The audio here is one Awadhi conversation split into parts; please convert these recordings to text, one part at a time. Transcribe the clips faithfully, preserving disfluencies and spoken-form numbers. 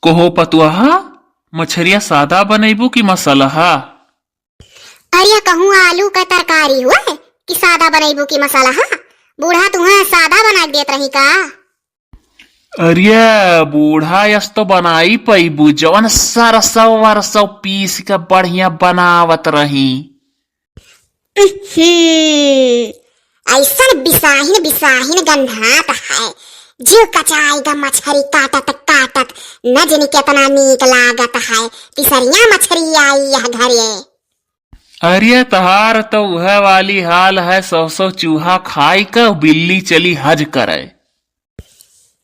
कहो पतुआहा, मछरिया सादा बनैबू कि मसलहा? अरे कहूँ आलू का तरकारी हुए कि सादा बनैबू कि मसलहा? बूढ़ा तुहें सादा बनाइ देत रही का? अरे बूढ़ा यस तो बनाई पैबू, जवन सरसों वरसों पीस के बढ़िया बनावत रही। उहुं, अइसन बिसाहिन बिसाहिन गन्हात है, जीव कचाइगा मछरी काटत काटत, न जनी केतना नीक लागत है, तिसरिया मछरी आई यह घरे। अरे तहार तो उहे वाली हाल है, सौ सौ चूहा खाई के बिल्ली चली हज करे।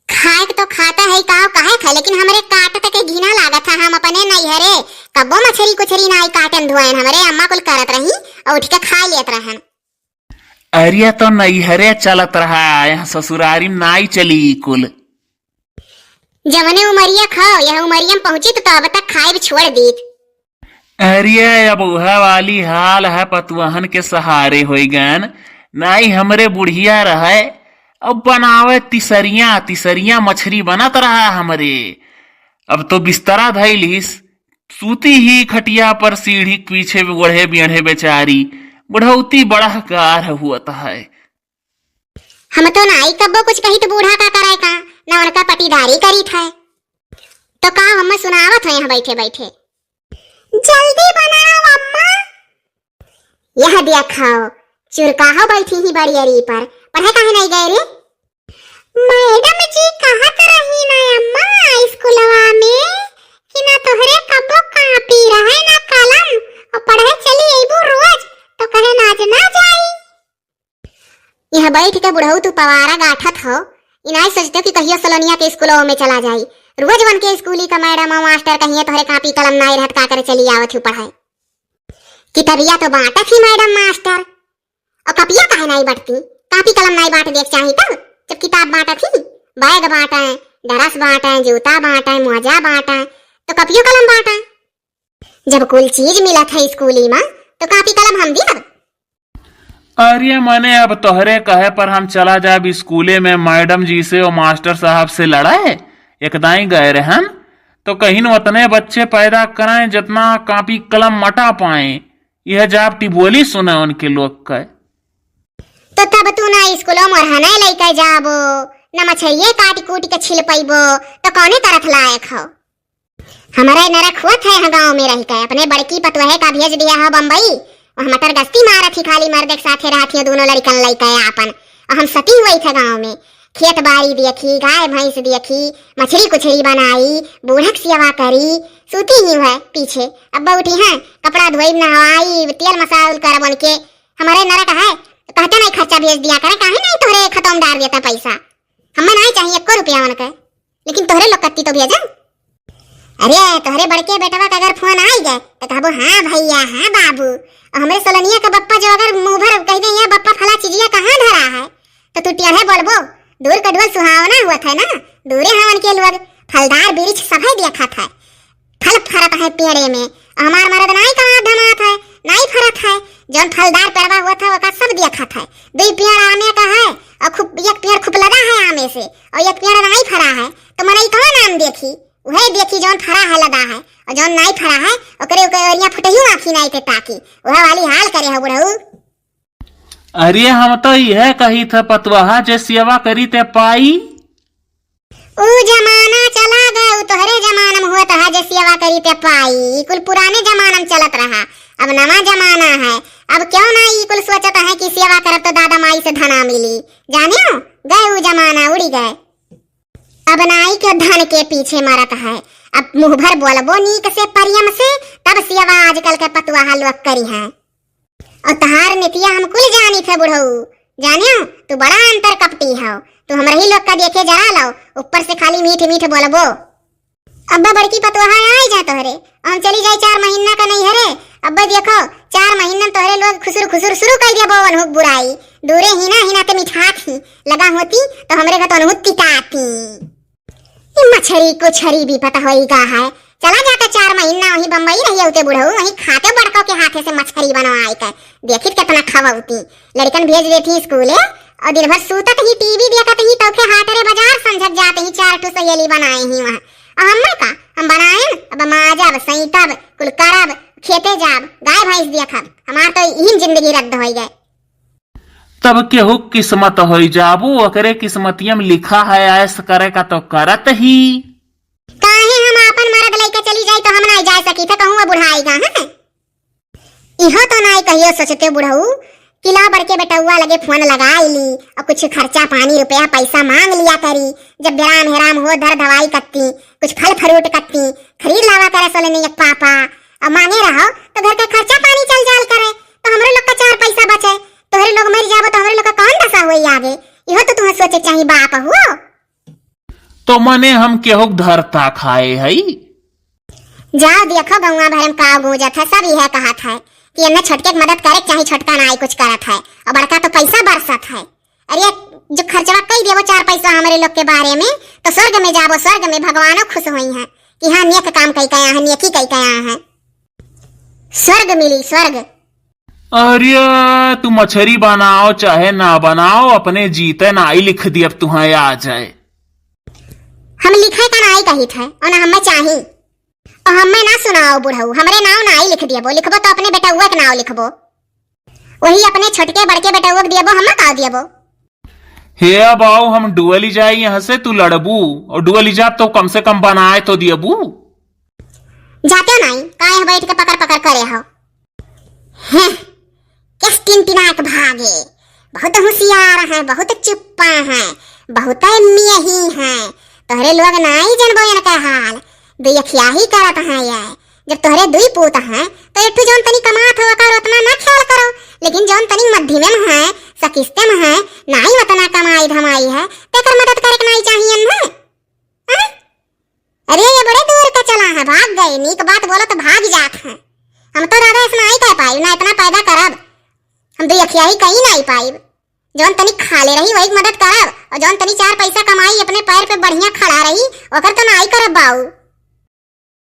खाए के तो खाता है का, काहे खाए, लेकिन हमरे काटत के घिना लागत है। हम अपने नैहरे कब्बो मछरी कुछरी नाई काटेन धोएन, हमरे अम्मा कुल करत रही और उठ के खा लेत रहन। अरे तो नैहरे चलत रहा, यहाँ ससुरारी में नाई चली कुल। जवने उमरिया खाओ, यह उमरिया में पहुँची तो, तो अब तक खाए भी छोड़ दीत। अरे अब उहे वाली हाल है, पतुअहन के सहारे होई गन। नाई हमरे बुढ़िया रहे, अब बनावे तिसरिया, तिसरिया मछरी बनत रहा हमरे। अब तो बिस्तरा धइलिस, सूती ही खटिया पर सीढ़ी के पीछे ओढ़े बियढ़े बेचारी। बुढ़ौती बड़ा गार हुअत है। हम तो नाई कब्बो कुछ कही तो बूढ़ा का करे का, ना उनका पटीदारी करीत है। तो का हम सुनावत है यहाँ बैठे बैठे। जल्दी बनाओ अम्मा। यह देखाओ, चुरकाहो बैठी ही बड़ियरी पर, पढ़े काहे नहीं गए रे? मैडम जी कहत रही ना अम्मा स्कूलवा में कि ना तोहरे कब्बो कापी रहे ना कलम, और पढ़े चली अइबू रोज, तो कहे ना आज ना जाई। यहाँ बैठ के बुढ़ऊ तू पवारा गाठत हो, ई नाई सोचते कि कहियो सलोनिया के स्कूलों में चला जाई। रोज वन के स्कूली का मैडम और मास्टर कहिए तोहरे कापी कलम नाई रहत का करे चली आवत हूँ पढ़ाई। किताबिया तो बांटत ही मैडम मास्टर, और कपिया काहे नाई बंटती? कापी कलम नाई बांट देख चाही तब, जब किताब बांटत ही, बैग बांटे, ड्रेस बांटे, जूता बांटे, मोजा बांटे, तो कपियो कलम बांटे। जब कुल चीज मिलत है स्कूली मा, तो कापी कलम हम दियब? अरे मने अब तोहरे कहे पर हम चला जाब स्कूले में मैडम जी से और मास्टर साहब से लड़े? एकदाई गए रहन तो कहिन उतने बच्चे पैदा करें जितना कापी कलम मटा पाए। यह जाब टिबोली सुने उनके लोग के। तो तब तू ना स्कूलों में रहने लेके जाबो, ना मछरिये काट कूट के छिल पैबो, तो कौने तरफ लायक हो? हमरे नरक होत है यहाँ गाँव में रह के, अपने बड़की पतोहे का भेज दिया हो बम्बई, वह मटर गश्ती मारत ही, खाली मर्दे के साथे रहत ही दोनों लड़कन लइके आपन, और हम सती हुई थे गाँव में, खेत बाड़ी देखी, गाय भैंस देखी, मछरी कुछरी बनाई, बूढ़क सेवा करी, सूती ही हुए पीछे। अब उठी हैं, कपड़ा धोई, नहवाई, तेल मसाज करब उनके, हमरे नरक है, तो कहते नहीं खर्चा भेज दिया करे, काहे नहीं तोहरे खतम डार देता पैसा। हमें नहीं चाहिए एको रुपया उनके, लेकिन तोहरे लोग कत्ती तो भेजा। अरे तोहरे बड़के बेटवा का अगर फोन आई जाए तो कहबो, "हाँ भैया, हाँ बाबू, और हमरे सोलनिया का बप्पा जो अगर मुँह भर कह दे, "ये बप्पा फला चीजिया कहाँ धरा है?" तो तू टेढ़े बोलबो, दूर का डोल सुहावना हुआ था ना, दूरे हवन के लोग फलदार वृक्ष सभे देखा था, फल फरत है पेड़े में, और हमार मरद नाई कहाँ धमात है, नाई फरत है, जौन फलदार पेड़वा हुआ था ओका सब देखत है। दुई पेड़ आमे का है, और खूब एक पेड़ खूब लदा है आमे से, और एक पेड़ नाई फरा है, तो मनई कौन आम देखी? उहे देखी जौन फरा है लदा है, और जौन नाई फरा है ओकरे ओकरे ओरिया फुटहियो आँखी नाई ते ताकी। वह वाली हाल करे हो बुढ़ऊ। अरे हम तो यह कही था पतवाहा जे सेवा करी ते पाई। ऊ जमाना चला गए, ऊ तोहरे जमाना में हुआ था जे सेवा करी ते पाई। ई कुल पुराने जमाना में चलत रहा, अब नवा जमाना है। अब क्यों ना ई कुल सोचत है कि सेवा करब तो दादा माई से धना मिली। जानियो, गए ऊ जमाना, उड़ी गए। अब नाई के धन के पीछे मरत है। अब मुँह भर बोलबो नीक से परियम से, तब सेवा आजकल के पतुआहा लोग करी है। और तहार नीतिया हम कुल जानी थे बुढ़ऊ, जानियो तू बड़ा अंतर कपटी हो। तू हमरही लोग का देखे जरा लो, ऊपर से खाली मीठ मीठ बोलबो। अब्बा बड़की पतोहा आई जा तोहरे, हम चली जाई चार महीना का नैहरे। अब्बा देखो, चार महीना में तोहरे लोग खुसुर खुसुर शुरू कर दिया बोवन हुक बुराई। दूरे ही ना ही ना ते मिठात ही लगा होती तो हमरे का तो अनहुत पिटाती। ई मछरी कुछरी भी पता होई का है। चला जाता चार महीना वहीं बम्बई रहिए उते बुढ़ऊ, वहीं खाते बड़कों के हाथे से मछरी बनवाई के। देखित कितना खवौती। लड़कन भेज देती स्कूले और दिन भर सूतत ही टीवी देखत ही तौखे हाट रे बाजार समझत जाते ही चार ठो सहेली बनाए ही वहाँ। और हमें का, हम बनाएन, अब माजब, सैतब, कुल करब, खेते जाब, गाय भैंस देखब। हमार तो इही में जिंदगी रद्द होइ गए। तब केहू किस्मत होइ जाबू, ओकरे किस्मतिया में लिखा है ऐश करे का तो करत ही। काहे हम आपन मरद लइके चली जाई तो हम नाई जाए सकी थे कहूँ बुढ़ाई गा, हैं? इहो तो नाई कहियो सोचते बुढ़ऊ कि ला बड़के बेटउआ लगे फोन लगाइ ली और कुछ खर्चा पानी रुपया पैसा मांग लिया करी। जब बेराम हेराम हो धर दवाई कत्ती, कुछ फल फ्रूट कत्ती खरीद लावा करे सोले नहीं एक पापा। और मांगे रहो तो घर का खर्चा पानी चल जाल करे, तो हमरे लोग का चार पैसा बचे। तोहरे लोग मर जाबो तो हमरे लोग का कौन दशा होई आगे, इहो तो तुम्हें सोचे चाही बाप हुओ। तो मने हम केहू के धरता खाए हई? जाओ देखो गौवा भरे में का गूंजत है, सब यह कहत है कि एन्ने छोटके के मदद करे के चाही, छोटका नाई कुछ करत है और बड़का तो पैसा बरसत है। अरे जो खर्चवा कई देबो चार पैसा हमरे लोग के बारे में तो स्वर्ग में जाबो, स्वर्ग में भगवानो खुश होई हैं कि हाँ नेक काम कई कया है, नेकी कई कया है, स्वर्ग मिली स्वर्ग। अरे तू मछरी बनाओ चाहे ना बनाओ, अपने जीते नाई लिख दियब तुहाँ आ जाए। हम लिखे का नाई कहित है और ना हमें चाही। और हमें ना सुनाओ बुढ़ऊ, हमरे नाव नाई लिख दियबो, लिखबो तो अपने बेटउआ के नाव लिखबो, वही अपने छोटके बड़के बेटउआ के दियबो, हमें का दियबो। हे बाऊ, हम डुअली जाए यहाँ से, तू लड़बू और डुअली जाब तो कम से कम बनाए तो दियबू। जाते नाई, काहे बैठ के पकड़ पकड़ करे हो? हैं, किस टिनटिना के भागे? बहुत होशियार हैं, बहुत चुप्पा हैं, बहुत एम्मियही हैं। तोहरे लोग नाई जनबो इनका हाल, दुई अखियाही करत हैं ये। जब तोहरे दुई पूत हैं, तो एक ठो जौन तनी कमात हो, ओकर उतना ना ख्याल करो, लेकिन जौन तनी मध्यमे में हैं, सकिस्ते में हैं, नाई उतना कमाई धमाई है, तेकर मदद करे के नाई चाहिए न है? हैं? अरे, ये बड़े दूर के चला है, भाग गए। नीक बात बोलो तो भाग जात है। हम तो दादा ऐसा नाई कह पाई, ना इतना पैदा करब। हम दुई अखियाही कहीं नाई पाइब। जौन तनी खाले रही, वही मदद करब, और जौन तनी चार पैसा कमाई, अपने पैर पे बढ़िया खड़ा रही, ओकर तो नाई करब बाऊ।